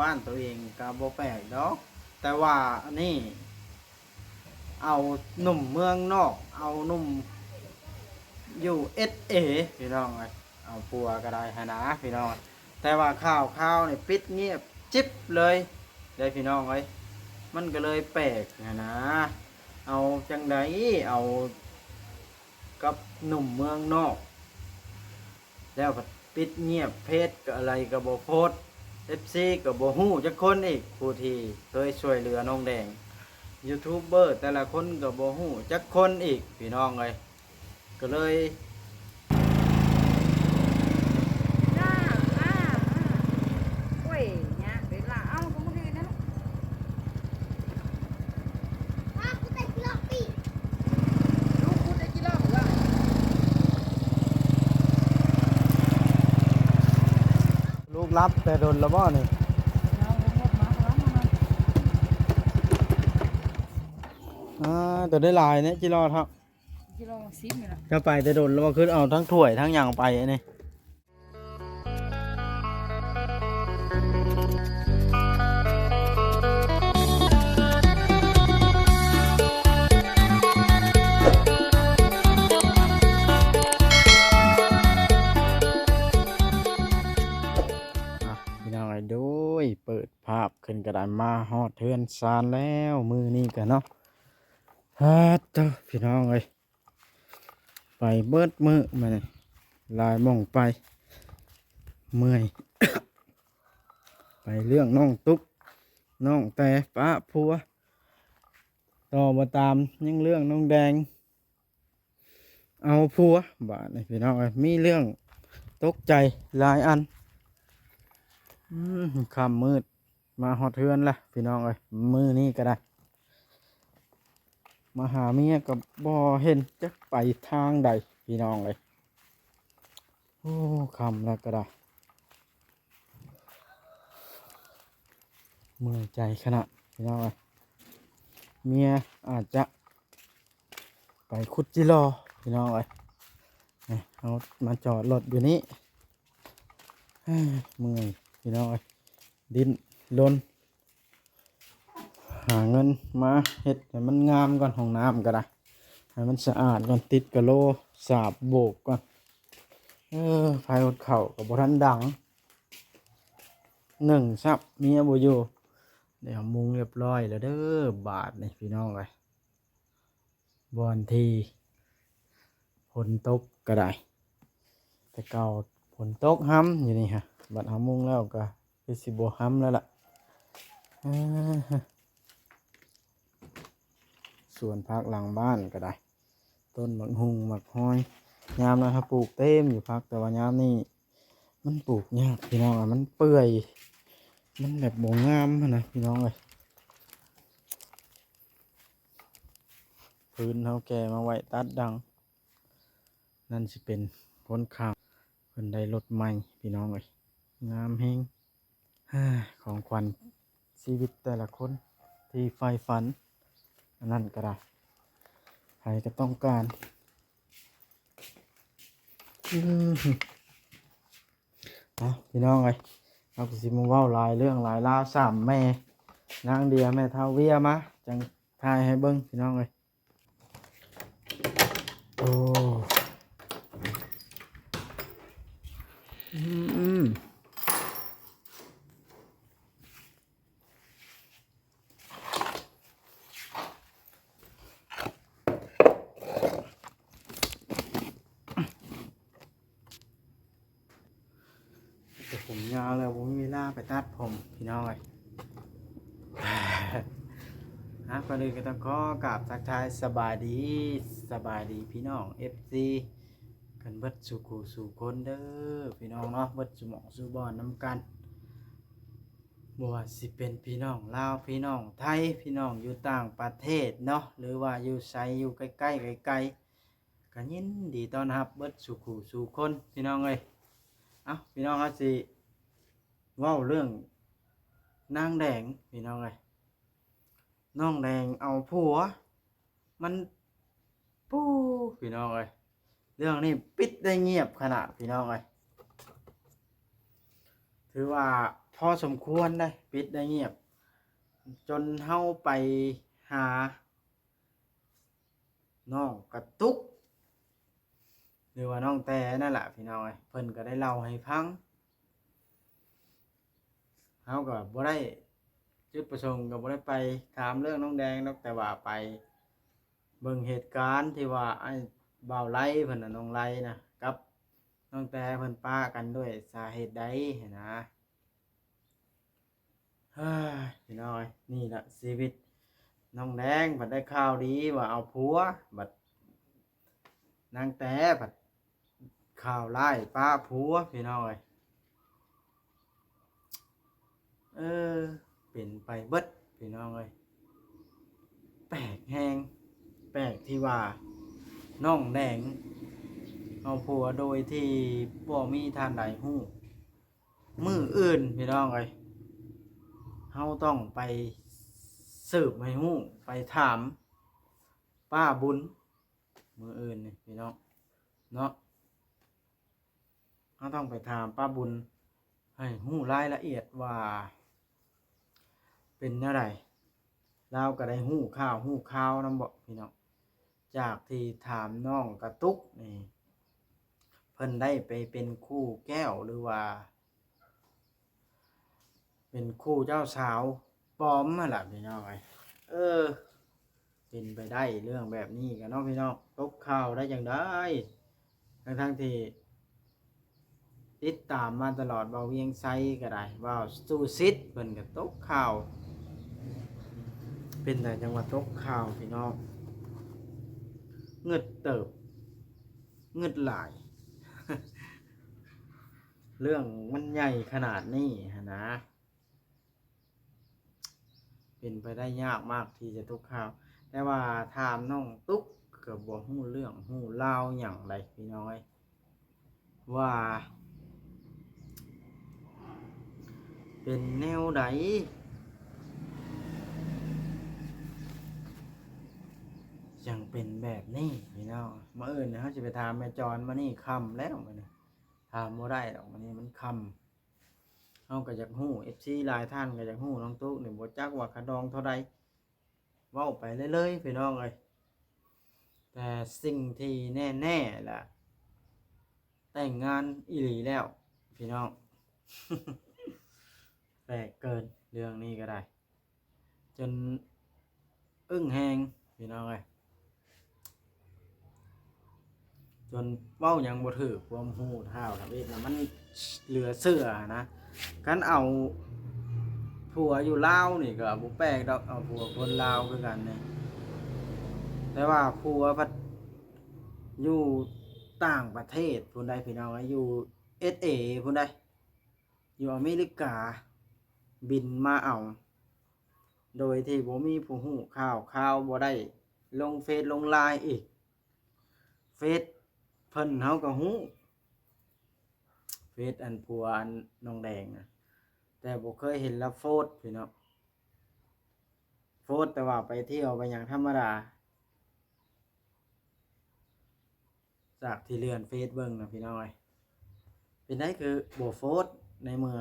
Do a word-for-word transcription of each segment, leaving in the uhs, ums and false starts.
บ้านตัวเองก็บ่แปลกดอก แต่ว่าอันนี้เอาหนุ่มเมืองนอก เอาหนุ่ม ยูเอสเอ พี่น้องเอ้ย เอาผัวก็ได้หั้นนะพี่น้อง แต่ว่าข่าวข่าวนี่ปิดเงียบจิ๊บเลยได้พี่น้องเอ้ย มันก็เลยแปลกหั้นนะ เอาจังใด เอากับหนุ่มเมืองนอก แล้วก็ปิดเงียบ เพจก็อะไรก็บ่โพสต์ เอฟซี ก็บ่ฮู้จักคนอีก ผู้ที่เคยช่วยเหลือน้องแดง ยูทูบเบอร์แต่ละคนก็บ่ฮู้จักคนอีกพี่น้องเอ้ย ก็เลย จ้า อ่า อ่า โอ้ย ยากเวลา เอ้า ก็มื้ออื่นนะลูก ลูกรับแต่ดนละบ่นี่ อ่า ตัวได้หลายเนี่ยจิรอดครับ กิโลสิบนี่ล่ะ ถ้าไปแต่ดนแล้วว่าคือเอาทั้งถ้วยทั้งหยังไปอันนี้ อ่ะ พี่น้องเอ้ย โดยเปิดภาพขึ้นกระดานมาฮอดเฮือนซานแล้ว มื้อนี้กันเนาะ ฮาดเด้อพี่น้องเอ้ย ไปเบิดมื้อมานี่ หลายหม่องไป เมื่อย ไปเรื่องน้องตุ๊ก น้องแต่ปะผัว ต่อมาตามยังเรื่องน้องแดง เอาผัว บาดนี่พี่น้องเอ้ย มีเรื่องตกใจหลายอัน อืม ค่ำมืด มาฮอดเฮือนละพี่น้องเอ้ย มื้อนี้ก็ได้ มาหาเมียก็บ่เห็นจักไปทางใดพี่น้องเอ้ย โอ้ ค่ำแล้วก็ได้ เมื่อยใจขนาดพี่น้องเอ้ย เมียอาจจะไปขุดจิหล่อพี่น้องเอ้ย นี่ เอามาจอดรถอยู่นี่ เมื่อยพี่น้องเอ้ย ดิ้นรน หาเงินมาเฮ็ดให้มันงามก่อน ห้องน้ำก็ได้ ให้มันสะอาดก่อน ติดกะโหล สาบโบกก่อน เออ ไฟอดข้าวก็บ่ทันดัง นึ่งซับเมียบ่อยู่ เดี๋ยวมุงเรียบร้อยแล้วเด้อ บาดนี่พี่น้องเอ้ย บ่อนที่ฝนตกก็ได้ แต่เก่าฝนตกหำอยู่นี่ฮะ บัดเฮามุงแล้วก็คือสิบ่หำแล้วล่ะ อ่าฮะ สวนผักหลังบ้านก็ได้ ต้นหมากฮุ่งหมากฮอย ยามนั้นเฮาปลูกเต็มอยู่ผัก แต่ว่ายามนี้มันปลูกยากพี่น้องอะ มันเปื่อย มันแบบบ่งามหั้นนะพี่น้องเอ้ย พื้นเฮาแก่มาไว้ตัดดัง นั่นสิเป็นคนข้าง เพิ่นได้รถใหม่พี่น้องเอ้ย งามแฮง ฮ่า ของขวัญชีวิตแต่ละคนที่ใฝ่ฝัน อันนั้นก็ได้ ใครก็ต้องการ อืม เอาพี่น้องเอ้ย เฮาก็สิมาเว้าหลายเรื่องหลายราว สามแม่ นางเดีย แม่เฒ่าเวียมา จังถ่ายให้เบิ่งพี่น้องเอ้ย โอ้ อืม แต่ผมยาวแล้ว บ่มีเวลาไปตัดผมพี่น้องเอ้ย อ่ะ ก่อนอื่นก็ต้องขอกราบทักทายสบายดี สบายดีพี่น้อง เอฟซี กันเบิดสู่คู่สู่คนเด้อพี่น้องเนาะ เบิดสู่หม่องสู่บ่อนนำกัน บ่ว่าสิเป็นพี่น้องลาว พี่น้องไทย พี่น้องอยู่ต่างประเทศเนาะ หรือว่าอยู่ไส อยู่ใกล้ๆ ไกลๆ ก็ยินดีต้อนรับเบิดสู่คู่สู่คนพี่น้องเอ้ย เอ้า พี่น้อง เฮาสิเว้าเรื่องนางแดงพี่น้องเอ้ย น้องแดงเอาผัว มัน ปู๊ พี่น้องเอ้ย เรื่องนี้ปิดได้เงียบขนาดพี่น้องเอ้ย ถือว่า พอสมควรได้ ปิดได้เงียบ จนเฮาไปหาน้องกระตุก หรือว่าน้องแต่นั่นแหละพี่น้องเอ้ย เพิ่นก็ได้เล่าให้ฟัง เฮาก็บ่ได้ จุดประสงค์ก็บ่ได้ไปถามเรื่องน้องแดงดอก แต่ว่าไปเบิ่งเหตุการณ์ที่ว่าไอ้บ่าวไลเพิ่นน่ะ น้องไลนะ กับน้องแต่เพิ่นปะกันด้วยสาเหตุใดหั้นนะ เฮ้ย พี่น้องเอ้ย นี่ละชีวิต น้องแดงบัดได้ข่าวดีว่าเอาผัว บัดนางแต่บัดข่าวร้ายปะผัว พี่น้องเอ้ย เออ เป็นไปเบิด พี่น้องเอ้ย แปลกแฮง แปลกที่ว่าน้องแดงเอาผัวโดยที่บ่มีท่านใดฮู้ มื้ออื่นพี่น้องเอ้ย เฮาต้องไปสืบให้ฮู้ ไปถามป้าบุญ มื้ออื่นนี่พี่น้องเนาะ เฮาต้องไปถามป้าบุญ ให้ฮู้รายละเอียดว่า เป็นแนวใด ลาวก็ได้ฮู้ข่าวฮู้ข่าวนำบ่พี่น้อง จากที่ถามน้องกระตุกนี่ เพิ่นได้ไปเป็นคู่แก้วหรือว่า เป็นคู่เจ้าสาวปลอมหั่นล่ะพี่น้องเอ้ย เออ เป็นไปได้เรื่องแบบนี้กันเนาะพี่น้อง ตกข่าวได้จั่งใด ทั้งๆที่ติดตามมาตลอด บ่าวเวียงไซก็ได้ บ่าวสุสิทธิ์เพิ่นก็ตกข่าว เป็นแต่จังหวัดตกข่าวพี่น้อง งึดเติบ งึดหลาย เรื่องมันใหญ่ขนาดนี้หั้นนะ เป็นไปได้ยากมากที่จะตกข่าว แต่ว่าถามน้องตุ๊กก็บ่ฮู้เรื่องฮู้ราวหยังใดพี่น้องเอ้ย ว่า เป็นแนวใด จั่งเป็นแบบนี้พี่น้อง มื้ออื่นเฮาสิไปถามแม่จอน มื้อนี้ค่ำแล้ว มื้อนี้ถามบ่ได้ดอก มื้อนี้มันค่ำ เฮาก็อยากฮู้ เอฟซี หลายท่านก็อยากฮู้ น้องตุ๊กนี่บ่จักว่าค่าดองเท่าใด เว้าไปเรื่อยๆพี่น้องเอ้ย แต่สิ่งที่แน่ๆล่ะ แต่งงานอีหลีแล้วพี่น้อง แปลกเกิน เรื่องนี้ก็ได้ จนอึ้งแฮงพี่น้องเอ้ย จนเว้าหยังบ่ถืก ความฮู้ท้าวทวีตนะ มันเหลือเชื่อนะ คันเอาผัวอยู่ลาวนี่ก็บ่แปลกดอก เอาผัวคนลาวคือกันนี่ แต่ว่าผัวพัดอยู่ต่างประเทศพู้นใดพี่น้อง อยู่ เอสเอ พู้นใด อยู่อเมริกา บินมาเอา โดยที่บ่มีผู้ฮู้ข่าว ข่าวบ่ได้ลงเฟซลงไลน์อีก เฟซเพิ่นเฮาก็ฮู้ เฟซอันผัวอันน้องแดงนะ แต่บ่เคยเห็นลาวโพสต์พี่น้อง โพสต์แต่ว่าไปเที่ยวไปหยังธรรมดา จากที่เลื่อนเฟซเบิ่งนะพี่น้องเอ้ย เป็นได้คือบ่โพสต์ ในเมื่อ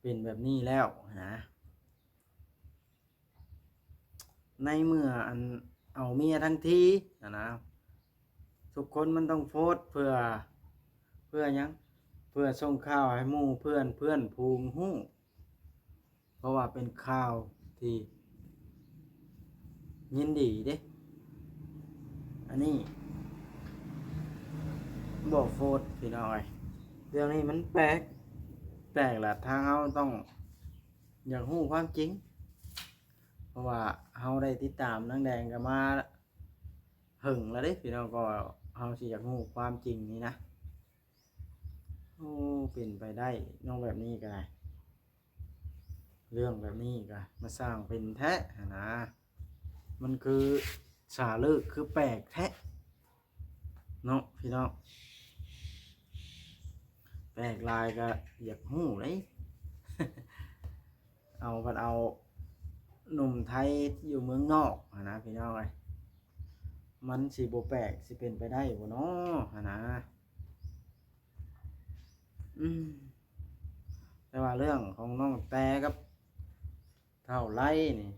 เป็นแบบนี้แล้วนะ ในเมื่ออันเอาเมียทั้งทีอะนะ ทุกคนมันต้องโพสต์เพื่อ เพื่อหยัง เพื่อส่งข่าวให้หมู่เพื่อน เพื่อนฝูงฮู้ เพราะว่าเป็นข่าวที่ยินดีเด้ อันนี้บ่โพสต์พี่น้องเอ้ย เรื่องนี้มันแปลก แปลกล่ะ ทางเฮาต้องอยากฮู้ความจริง เพราะว่าเฮาได้ติดตามนางแดงก็มาเหิงแล้วเด้พี่น้อง ก็เฮาสิอยากฮู้ความจริงนี่นะ โอ้ เป็นไปได้เนาะ แบบนี้ก็ได้ เรื่องแบบนี้ก็มาสร้างเป็นแท้หั้นนะ มันคือสาเลิกคือแปลกแท้เนาะพี่น้อง แปลกหลายก็อยากฮู้เลย เอาพัดเอาหนุ่มไทยอยู่เมืองนอกหั้นนะพี่น้องเอ้ย มันสิบ่แปลก สิเป็นไปได้บ่น้อหั้นนะ อืม แต่ว่าเรื่องของน้องแต่กับเฒ่าไลนี่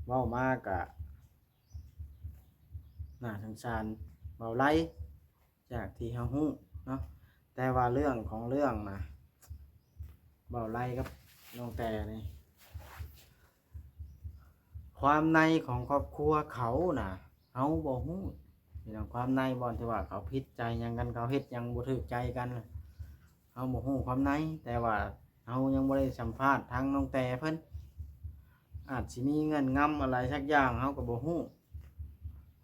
เว้ามากะน่าสงสารเบาไล จากที่เฮาฮู้เนาะ แต่ว่าเรื่องของเรื่องนะ เบาไลกับน้องแต่นี่ ความในของครอบครัวเขาน่ะ เฮาบ่ฮู้ พี่น้อง ความในบ่อนที่ว่าเขาผิดใจหยังกัน เขาเฮ็ดหยังบ่ถูกใจกัน เฮาบ่ฮู้ความใน แต่ว่าเฮายังบ่ได้สัมภาษณ์ทางน้องแต่เพิ่น อาจสิมีเงื่อนงำอะไรสักอย่าง เฮาก็บ่ฮู้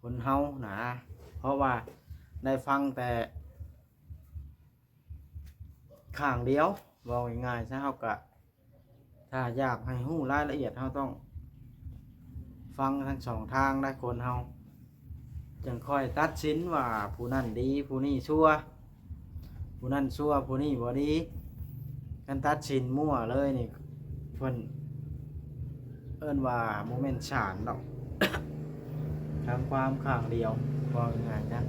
คนเฮานะ เพราะว่าได้ฟังแต่ข้างเดียว เว้าง่ายๆซะ เฮาก็ ถ้าอยากให้ฮู้รายละเอียด เฮาต้องฟังทั้งสองทางได้ คนเฮา จั่งค่อยตัดสินว่าผู้นั้นดี ผู้นี้ชั่ว ผู้นั้นชั่ว ผู้นี้บ่ดี คันตัดสินมั่วเลยนี่ เพิ่นเอิ้นว่าบ่แม่นศาลดอก ฟังความข้างเดียว เว้าง่ายๆซะ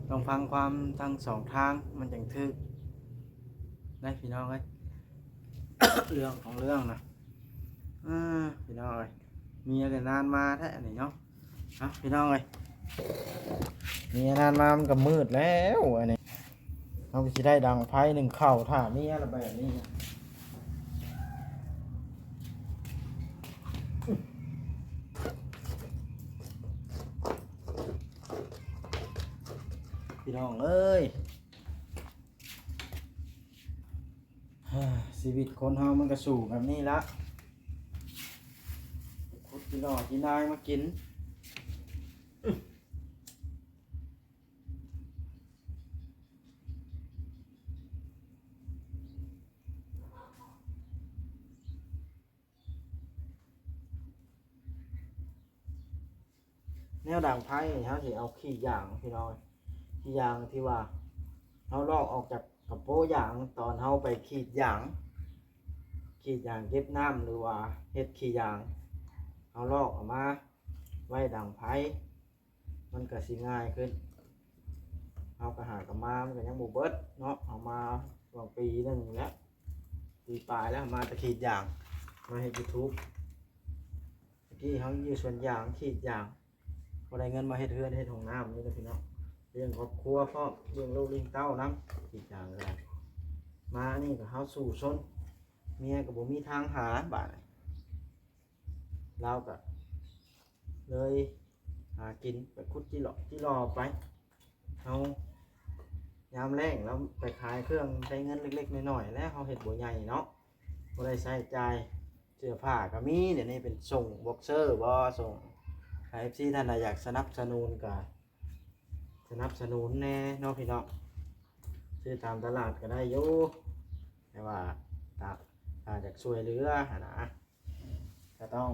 ต้องฟังความทั้งสองทาง มันจั่งถูก ได้พี่น้องเอ้ย เรื่องของเรื่องนะ อ่า พี่น้องเอ้ย เมียก็นานมาแท้อันนี้เนาะ เอ้า พี่น้องเอ้ย เมียนานมามันก็มืดแล้วอันนี้ เฮาก็สิได้ดังไฟนึ่งข้าวถ่าเมียละแบบนี้ พี่น้องเอ้ย ชีวิตคนเฮามันก็สู้แบบนี้ละ ขุดขี้หล่อขี้นายมากิน แนวดังไฟนี่ เฮาสิเอาขี้ยางพี่น้อง ขี้ยางที่ว่าเฮาลอกออกจากกระโปรงยาง ตอนเฮาไปขีดยาง ขีดยางเก็บน้ำ หรือว่าเฮ็ดขี้ยาง เฮาลอกเอามาไว้ดังไฟ มันก็สิง่ายขึ้น เฮาก็หากะมา มันก็ยังบ่เบิดเนาะ เอามาหว่างปีหนึ่งแล้ว ปีปลายแล้ว มาแต่ขีดยาง มาเฮ็ดยูทูบ ตะกี้เฮาอยู่สวนยาง ขีดยาง พอได้เงินมาเฮ็ดเฮือน เฮ็ดห้องน้ำนี่แหละพี่น้อง เลี้ยงครอบครัวพร้อม เลี้ยงลูกเลี้ยงเต้านำ ขีดยางก็ได้ มานี่ก็เฮาสู้ซน เมียก็บ่มีทางหาบาดนี้ ลาวก็เลยหากิน ไปขุดจิหล่อจิหล่อไป เฮายามแล้งแล้วไปขายเครื่อง ได้เงินเล็กๆน้อยๆ แล้วเฮาเฮ็ดบ่ใหญ่เนาะ บ่ได้ใช้จ่าย เสื้อผ้าก็มี เดี๋ยวนี้เป็นส่งบ็อกเซอร์บ่ ส่ง ถ้า เอฟซี ท่านใดอยากสนับสนุนก็สนับสนุนแน่เนาะพี่น้อง ซื้อตามตลาดก็ได้อยู่ แต่ว่าถ้า ถ้าอยากช่วยเหลือหั้นนะ ก็ต้อง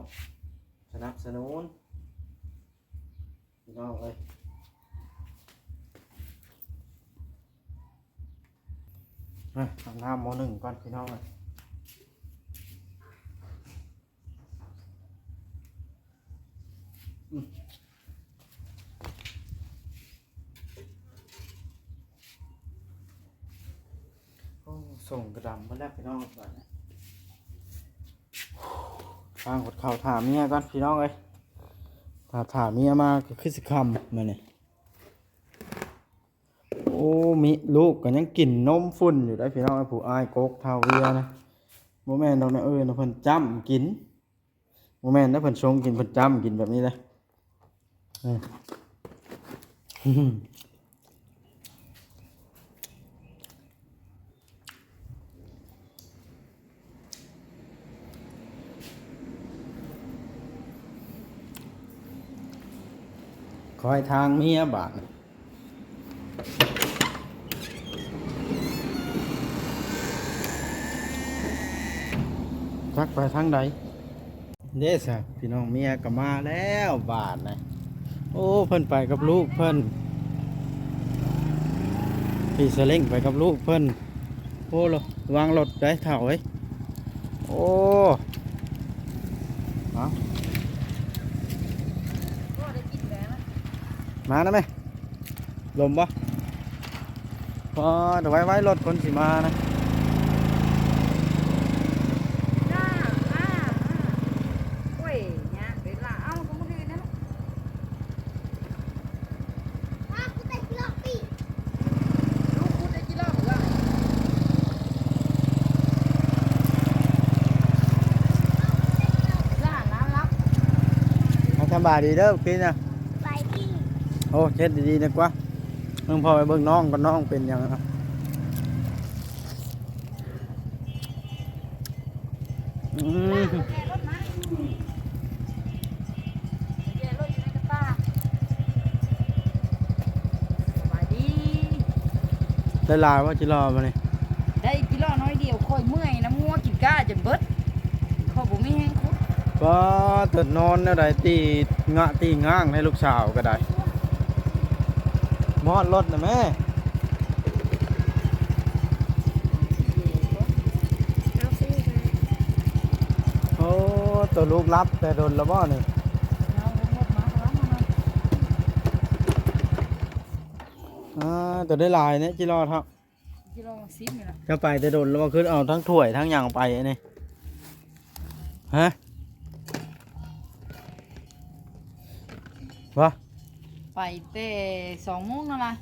สนับสนุน พี่น้องเอ้ย อ่ะ เอาน้ำหม้อหนึ่งก่อนพี่น้องเอ้ย อืม โอ้ ส่งกระดำมาแล้วพี่น้อง บาดนี้ ทางอดข้าวถ่าเมียก่อนพี่น้องเอ้ย ถ้าถ่าเมียมาก็คือสิค่ำมื้อนี้ โอ้ มีลูกก็ยังกินนมฝุ่นอยู่ได้อพี่น้องเอ้ย ผู้อ้ายกกเฒ่าเวียนะ บ่แม่นดอกนะ เอ้ยนะ เพิ่นจ้ำกิน บ่แม่นนะ เพิ่นชงกิน เพิ่นจ้ำกินแบบนี้เลย อืม คอยทางเมียบาด จักไปทางใด เด้ซะ พี่น้อง เมียก็มาแล้วบาดนะ โอ้ เพิ่นไปกับลูกเพิ่น ขี่ซาเล้งไปกับลูกเพิ่น โอ้ ระวังรถได้อเฒ่าเอ้ย โอ้ เอา มานะแม่ ลมบ่ พอเดี๋ยวไว้ไว้รถคนสิมานะ จ้าอ่าอ่าโอ้ยยากเลยล่ะเอ้าก็มันเลยนะลูกอ้าวกูได้กี่รอบปีลูกกูได้กี่รอบเหรอจ้าน้ำรับ เอาสบายดีเด้อพี่นะ ไปที่ โอ้เช็ดดีๆนะกว่าเบิ่งพ่อไปเบิ่งน้องก่อนน้องเป็นหยังอะอืม แกรถมาแกรถอยู่ในกระตาสบายดี ได้หลายว่าจิรอมานี่ ได้กิโลน้อยเดียวค่อยเมื่อยนะงัวกินก้าจนเบิดข้อยบ่มีแฮงขุด ก็ตัวนอนแนวใดตีงะตีง่างให้ลูกสาวก็ได้มอดรถนะแม่ เอาสิ โอ้ตัวลูกรับแต่โดนละบ่นี่ เอารถมาเอารถมา อ่าตัวได้หลายเนี่ยจิรอดครับ กิโลสิบนี่ล่ะ จะไปแต่โดนแล้วก็คือเอาทั้งถ้วยทั้งหยังไปอันนี้ฮะวะ ไปแต่สองโมงนั่นล่ะ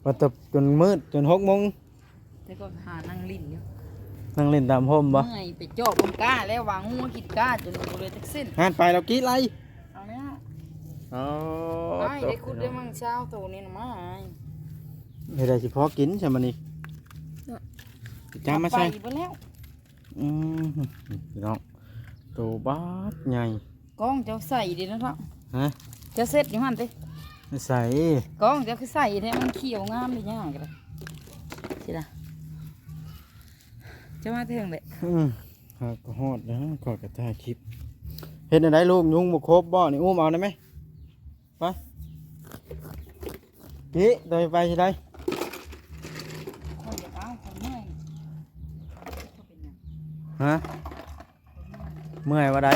ว่าแต่จนมืดจนหกโมง แต่ก็หานั่งลิ้นอยู่ นั่งเล่นตามโฮมบ่ เมื่อยไปเจาะบนก้าแล้ววางงัวกินก้าจนบ่เหลือจักเส้น งานไปแล้วกี้ไร เอาแล้ว อ๋อ ไอ้ได้ขุดได้มังเช้าโตนี่นะมาไอ้ เฮ็ดได้สิพอกินใช่มื้อนี้จ้ามาใส่ ไปบ่แล้ว อืมพี่น้องโตบาดใหญ่ กล้องเจ้าใส่ดีนะเนาะ ฮะ เจ้าเสร็จอยู่หั่นติ ไม่ใส่ กล้องเจ้าคือใส่แท้มันเขียวงามเลยย่างกันเลยสิล่ะเจ้ามาเถิงเลย อืมหากก็ฮอดแล้วขอยก็ถ่ายคลิปเฮ็ดได้ลูกยุงบ่ครบบ่นี่อุ้มเอาได้ไหมไปพี่โดยไปสิได้ คนเดียวเอาคนเมื่อย ฮะเมื่อยว่าได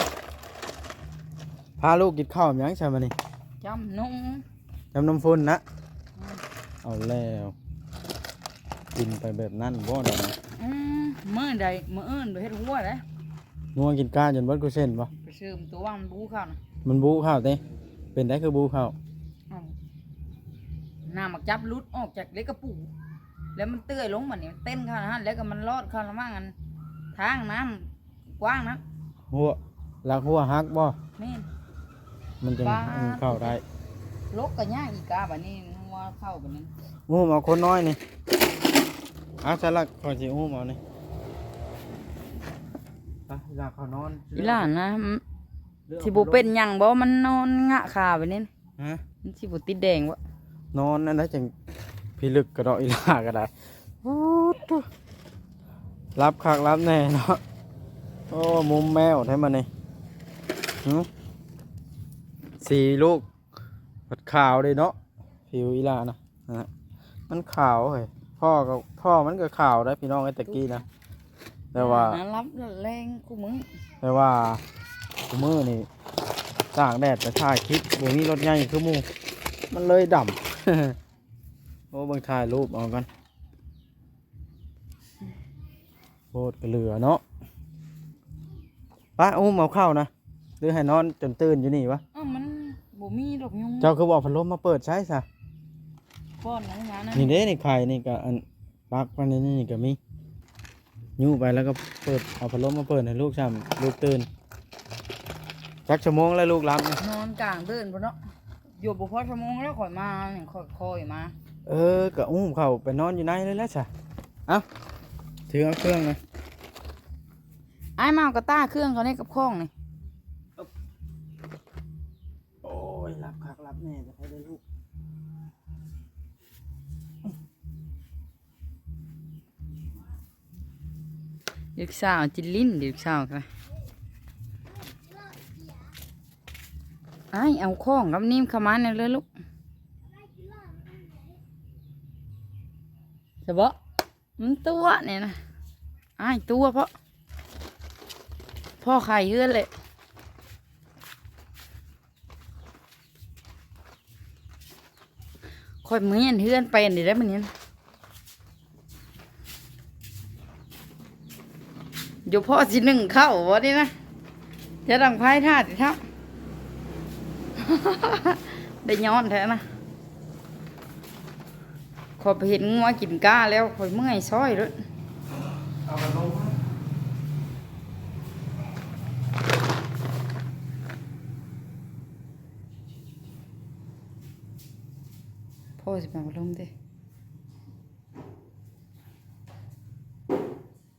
พาลูกกินข้าวหยังใช่มื้อนี้ จำนุ่ง จำน้ำfunnนะเอาแล้วกินไปแบบนั้นบ่ได้นะ อืมมื้อใดมื้ออื่นไปเฮ็ดหัวเลย งัวกินก้าจนเบิดกูเส้นบ่ ไปซื้อมันตัวว่ามันบูข้าวนะ มันบูข้าวเต้เป็นได้คือบูข้าว อ้าวน้ำมักจับหลุดออกจากเล็กกระปูแล้วมันเตื้อยลงมาเนี่ยเต้นข้าวหันแล้วก็มันลอดข้าวละมั่งอันทางน้ำกว้างนะ หัวหลักหัวหักบ่ แม่น มันจึง บ้า มันเข้าได้ ลกก็ยากอีกกาบัดนี้ว่าเข้าบัดนี้ อุ้มเอาคนน้อยนี่อาสลักคอยสิอุ้มเอานี่ไปหลักเขานอน อีหลานนะมันสิบ่เป็นหยังบ่มันนอนงะขาบัดนี้ ฮะ มันสิบ่ติดแดงบ่ นอนนั่นได้จังพิลึกกระดอกอีหลาก็ได้โอ้โหรับคักรับแน่เนาะโอ้มุมแมวแท้มันนี่หึสี่ลูกผัดขาวเลยเนาะผิวอีหลานะนะมันขาวเฮ้ยพ่อก็พ่อมันก็ขาวได้พี่น้องไอ้ตะกี้นะแต่ว่า หารับแรงคู่มื้อ แต่ว่ามื้อนี่ตากแดดไปถ่ายคลิปบ่มีรถใหญ่คือหมู่มันเลยดำ โอ้เบิ่งถ่ายรูปเอากันโคตรกระเหลือเนาะป้าอุ้มเอาเข้านะหรือให้นอนจนตื่นอยู่นี่วะ อ้าวมันบ่มีดอกยุง เจ้าคือบอกพัดลมมาเปิดใช้ซะ ก้อนนั้นนะ นี่เด้นี่ไข่นี่ก็อันปักไว้ในนี่ก็มียูไปแล้วก็เปิดเอาพัดลมมาเปิดให้ลูกซ้ำลูกตื่นจักชั่วโมงแล้วลูกหลับนี่ นอนกลางเดินพุ่นเนาะอยู่บ่พอชั่วโมงแล้วข่อยมาเนี่ยข่อยคอยมา เออก็อุ้มเข้าไปนอนอยู่ในเลยแล้วซะเอ้าถือเอาเครื่องนะ อ้ายมาเอากระต้าเครื่องเขาเนี่ยกับข้องนี่ โอ้ยหลับคักหลับแน่จะไปได้ลูก เด็กสาวจิลิ้นเด็กสาวค่ะอ้ายเอาข้องกับนิ่มเข้ามาเนี่ยเลยลูกสะเบาะมันตัวเนี่ยนะอ้ายตัวเพราะพ่อไข่เฮือนเลย ข่อยมื้อนี้เฮือนไปอันนี้ได้มื้อนี้นะ อยู่พ่อสิหนึ่งเข้าบ่นี่นะ จะดังไพ่ท่าสิเท่า ได้ย้อนแท้นะ ขอยไปเห็นงัวกินก้าแล้วขอยเมื่อยซ้อยเลย เอามาลง พ่อสิมาลงเด้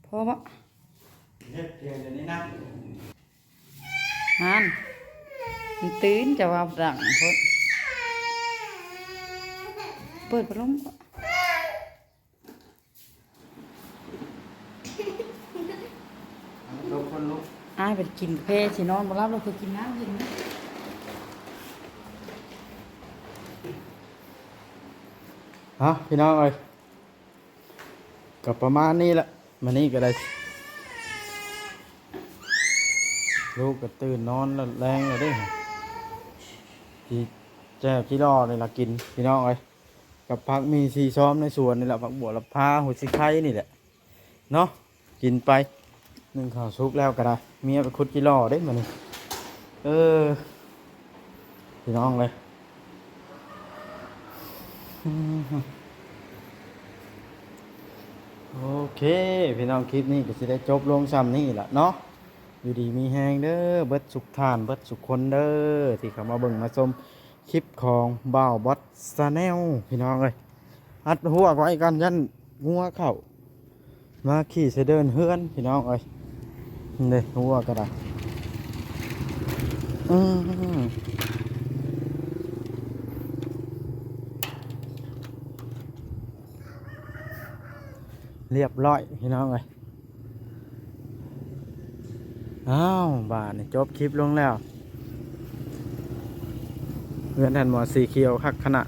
พ่อบ่ เฮ็ดเพียงเดี๋ยวนี้นะ นั่น มันตื่นจะว่าดังโพด เปิดพัดลมบ่ เอาลงคนลุก อ้ายไปกินกาแฟสินอนบ่หลับ เราคือกินน้ำเย็น เอาพี่น้องเอ้ย ก็ประมาณนี้แหละ มื้อนี้ก็ได้ ลูกก็ตื่นนอนแล้ว แลงแล้วเด้ สิแจ่วจิหล่อนี่ล่ะกิน พี่น้องเอ้ย กับผักหมี่สี่ซ้อมในสวนนี่แหละ ผักบัวละพา หัวสิไคนี่แหละ เนาะ กินไป นึ่งข้าวสุกแล้วก็ได้ เมียไปขุดจิหล่อเด้มื้อนี้ เออ พี่น้องเอ้ย โอเค พี่น้อง คลิปนี้ก็สิได้จบลงส่ำนี้ล่ะเนาะ อยู่ดีมีแฮงเด้อ เบิดสุขท่าน เบิดสุขคนเด้อ ที่เข้ามาเบิ่งมาชมคลิปของบ่าวบอสแชนแนล พี่น้องเอ้ย อัดฮวกไว้กัน ยันงัวเข้า มาขี่ใส่เดินเฮือน พี่น้องเอ้ย นี่หัวก็ได้ อืม เรียบร้อย พี่น้องเอ้ย อ้าว บาดนี้จบคลิปลงแล้ว เฮือนท่านหมอสีเขียวคักขนาด